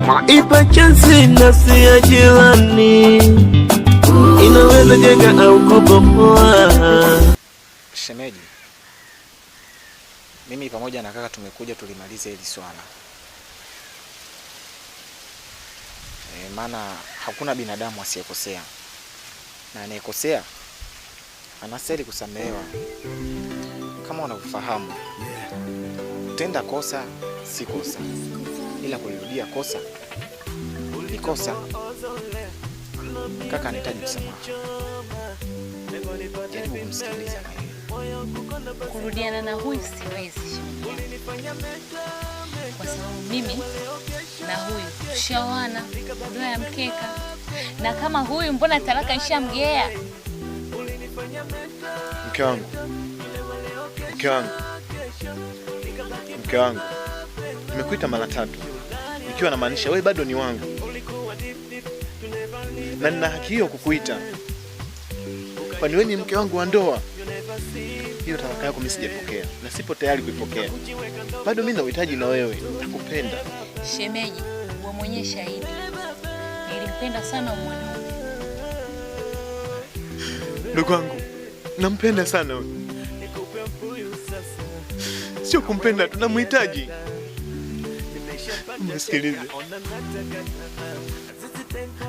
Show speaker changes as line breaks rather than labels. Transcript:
Ipa chansi nafsi ya jirani, inaweza jenga au kubomoa.
Shemeji, mimi pamoja na kaka tumekuja tulimalize hili swala e, maana hakuna binadamu asiyekosea na anayekosea anastahili kusamehewa. Kama unavyofahamu, tenda kosa si kosa, ila kulirudia kosa ni kosa. Kaka anahitaji msamaha, jaribu kumsikiliza na yeye.
Kurudiana na huyu siwezi shemeji, kwa sababu mimi na huyu tushaoana ndoa ya mkeka, na kama huyu mbona talaka nishamgea.
Mke wangu, mke wangu, mke wangu, nimekuita mara tatu nikiwa namaanisha wewe bado ni wangu na nina haki hiyo kukuita, kwani wewe ni mke wangu wa ndoa. Hiyo talaka yako mimi sijapokea na sipo tayari kuipokea. Bado mimi na uhitaji na wewe, nakupenda.
Shemeji, wewe mwenyewe shahidi, nilimpenda sana mwanaume.
Ndugu wangu, nampenda sana huyu. Sio kumpenda tu, namhitaji. Nisikilize.